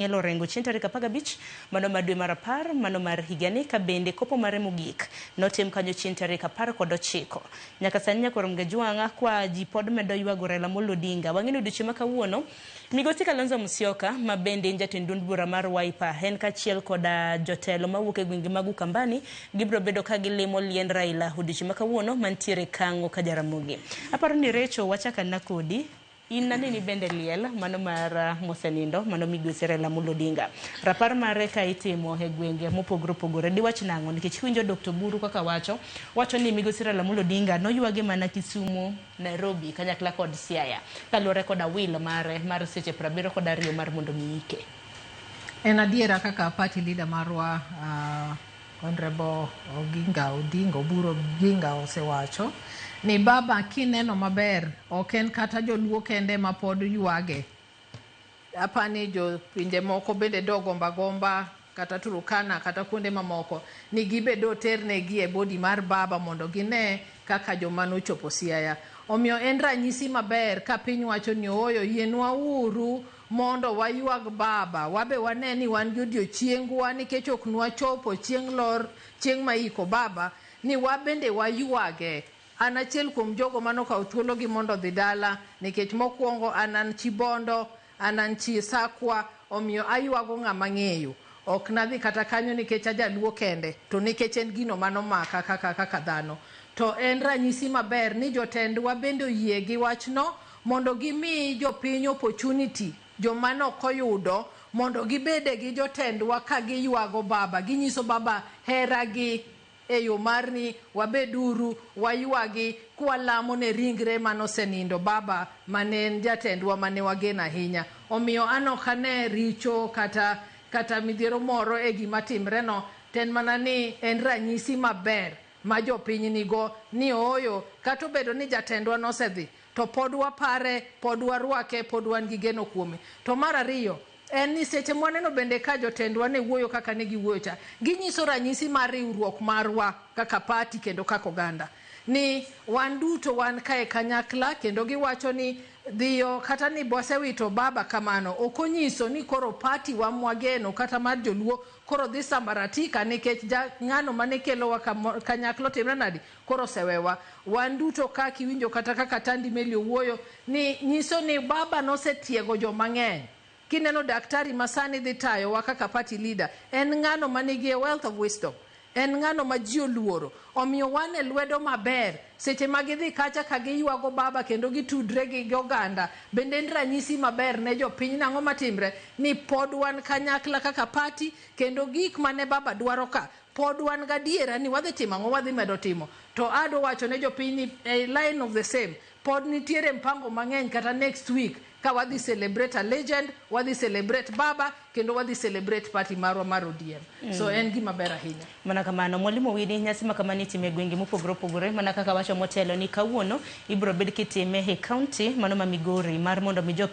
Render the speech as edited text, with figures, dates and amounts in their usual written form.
Daniel Orengo chieng' tarik 15 mano mar dwe mar 10 mano mar higani ka bende kopo mare mogik notim kanyo chieng' tarik 19. Nyaka sani nyakwar Mgajwang'a kwa ji pod medo ywago Raila Amolo Odinga. Wang'e ni odiochieng' ma kawuono Migosi Kalonzo Musyoka ma bende en jatend duond bura mar Wiper en kaachiel koda jotelo mawuok e gwenge mag Ukambani gibiro bedo ka gilimo liend Raila odiochieng' ma kawuono mantiere Kang'o ka Jaramogi. Aparo ni Recho wachak ana kodi. In naneni bende liel mano mar mosenindo mano migosi Raila Amolo Odinga. Rapar mare ka itimo e gwenge mopogore opogore diwach nang'o nikech kiwinjo Dr. Oburu kaka wacho, wacho ni migosi Raila Amolo Odinga noywage mana Kisumu, Nairobi kanyakla kod Siaya kaluwore koda wil mare mar seche 72 mar mondo mi ike. En adiera kaka party leader marwa Honorable Oginga Odinga, Oburu Oginga osewacho ni baba kineno maber ok en kata joluo kende ma pod ywage. Apani jo pinje moko bende dogomba gomba kata Turkana kata kuonde mamoko ni gibe doternegi e body mar baba mondo gine kaka joma nochopo Siaya. Omiyo en ranyisi maber ka piny wacho ni ooyo yienwa uru mondo waywag baba, wabe wane ni wan gi odiochiengwa nikech ok nwachopo chieng' lor chieng' ma iko baba ni wabende waywage. An achiel kuom jogo manokawo thuologi mondo odhi dala nikech mokwongo an an chi Bondo, an an chi Sakwa, omiyo aywago ng'ama ng'eyo. Ok nadhi kata kanyo nikech ajaluo kende, to nikech en gino manomaka kaka kaka dhano. To en ranyisi maber ni jotendwa bende oyie gi wachno mondo gimi jopiny opportunity, joma nokoyudo mondo gibede gi jotendwa ka giywago baba, ginyiso baba heragi e yo mar ni wabeduru waywagi kwalamo ne ringre manosenindo baba mane en jatendwa mane wageno ahinya. Omiyo an ok ane richo kata kata midhiero moro e gima timre no, to en mana ni en ranyisi maber ma jopiny nigo ni ooyo kata obedo ni jatendwa nosedhi to pod wapare, pod warwake, pod wan gi geno kuome. To mar ariyo, en ni seche mwaneno bende ka jotendwa ne wuoyo kaka ne giwuoyo cha, ginyiso ranyisi mar riwruok marwa kaka party kendo kaka oganda. Ni wan duto wan kae kanyakla kendo giwacho ni dhiyo kata ni wasewito baba kamano ok onyiso ni koro party wa mwageno kata mar joluo koro dhi sambaratika nikech ja ng'ano mane kelowa kanyakla otimre nadi koro osewewa. Wan duto ka kiwinjo kata kaka Tandi Meli owuoyo ni nyiso ni baba nosetiego joma ng'eny. Kineno daktari masani dhi tayowa kaka party leader, en ng'ano manigi a wealth of wisdom. En ng'ano ma ji oluoro. Omiyo wan e lwedo maber. Seche ma gidhi kacha ka giywago baba kendo gitudre gi oganda, bende en ranyisi maber ne jopiny nang'o matimre ni pod wan kanyakla kaka party kendo gik mane baba dwaro ka pod wan gadiera ni wadhi timo ang'o wadhi medo timo. To adwa wacho ne jopiny ni e line of the same pod nitiere mpango mang'eny kata next week ka wadhi celebrate a legend, wadhi celebrate baba kendo wadhi celebrate party marwa mar ODM. So en gima ber ahinya. Mana kamano, Mwalimu Owidi, nyasi ma kamani itime e gwenge mopogore opogore mana kaka wacho motelo ni kawuono ibiro bed kitime e county mano ma Migori mar mondo mi jopiny